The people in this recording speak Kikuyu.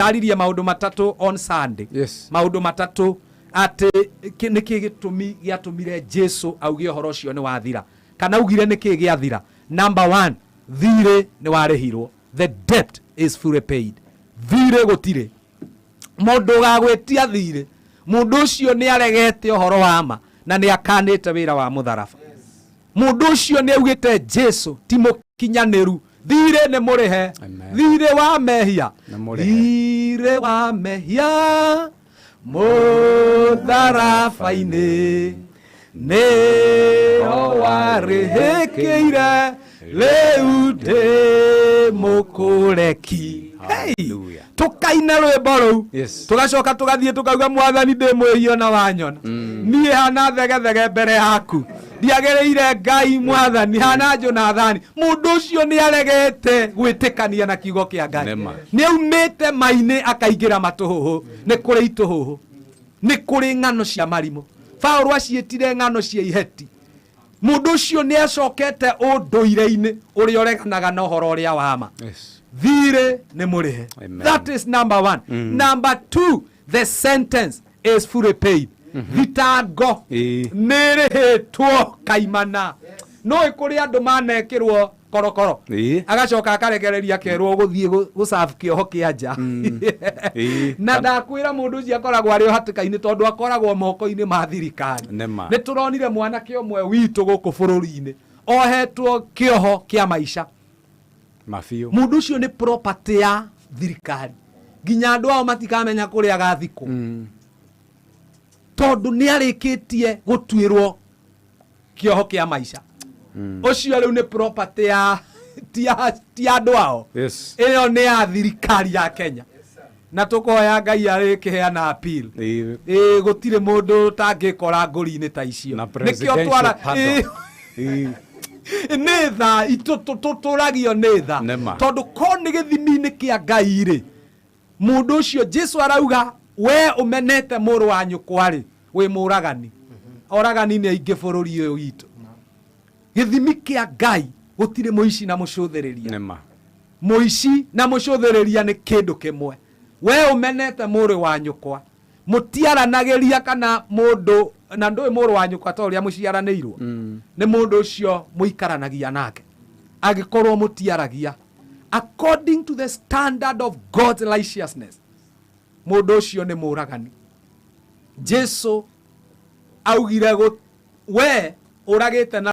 Ndaririe maũndũ matatũ on Sunday. Maũndũ matatũ atĩ nĩkĩ gĩtũmi gĩatũmire Jesu auge ũhoro ũcio nĩ wathira, kana augire nĩkĩ gĩathira. Number one, thirĩ nĩ warĩhirwo. The debt is fully paid. Thirĩ gũtirĩ. Mũndũ ũgagwĩtia thirĩ, mũndũ ũcio nĩ aregete ũhoro wa ma na nĩ akanĩte wĩra wa mũtharaba. Mũndũ ũcio nĩ augĩte Jesu ti mũkinyanĩru. Thirĩ nĩ mũrĩhe. Amen. Thirĩ wa mehia. Nĩ mũrĩhe. Thirĩ wa mehia mũtharaba-inĩ nĩho warĩhĩkĩire, rĩu ndĩ mũkũreki. Hey! Hallelujah. Tũkaina rwĩmbo rũu, tũgacoka tũgathiĩ tũkauga, "Mwathani, ndĩ mwĩhia na wanyona niĩ hana thegethege mbere yaku, ndiagĩrĩire. Ngai Mwathani, hana Jonathani." Mũndũ ũcio nĩ aregete gwĩtĩkania na kiugo kĩa Ngai. Nĩma. Nĩ aumĩte mai-inĩ akaingĩra matũhũhũ. Nĩ kũrĩ itũhũhũ, nĩ kũrĩ ng'ano cia marimũ. Paũlũ aciĩtire ng'ano cia iheti. Mũndũ ũcio nĩ acokete ũndũire-inĩ ũrĩa ũreganaga na ũhoro ũrĩa wa ma. Thirĩ nĩ mũrĩhe. Amen. That is number one. Number two, the sentence is fully paid. Thitango nĩ ĩrĩhĩtwo kaimana. No kũrĩ andũ manekĩrwo korokoro, agacoka akarekereria, akerwo gũthiĩ gũcabu kĩoho kĩa nja. Na ndakwĩra, mũndũ ũcio akoragwo arĩ o hatĩka-inĩ tondũ akoragwo moko-inĩ ma thirikari. Nĩma. Nĩ tũronire mwanake ũmwe witũ gũkũ bũrũri-inĩ ohetwo kĩoho kĩa maica. Mabiũ. Mũndũ ũcio nĩ property ya thirikari, nginya andũ ao matikamenya kũrĩa agathikwo, tondũ nĩ arĩkĩtie gũtuĩrwo kĩoho kĩa maica. Ũcio rĩu nĩ property ya ti ya andũ ao. Ĩyo nĩ ya thirikari ya Kenya, na tũkoya Ngai arĩkĩheana appeal. Ĩĩ, gũtirĩ mũndũ ũtangĩkora ngũri-inĩ ta icio. Na Nĩkĩo presidential twara pardon. Nĩ tha tũtũragio nĩ tha. Nĩma. Tondũ ko nĩ gĩthimi-inĩ kĩa Ngai rĩ, mũndũ ũcio Jesu arauga, "We ũmenete mũrũ wa nyũkwa rĩ, wĩ mũragani." Oragani nĩ aingĩ bũrũri ũyũ witũ. Gĩthimi kĩa Ngai gũtirĩ mũici na mũcũthĩrĩria. Nĩma. Mũici na mũcũthĩrĩria nĩ kĩndũ kĩmwe. We ũmenete mũrũ wa nyũkwa, mũtiaranagĩria kana mũndũ na ndũĩ mũrũ wa nyũkwa ta ũrĩa mũciaranĩirwo, nĩ mũndũ ũcio mũikaranagia nake. Angĩkorwo mũtiaragia, according to the standard of God's righteousness, mũndũ ũcio nĩ mũragani. Jesu augire we ũragĩte na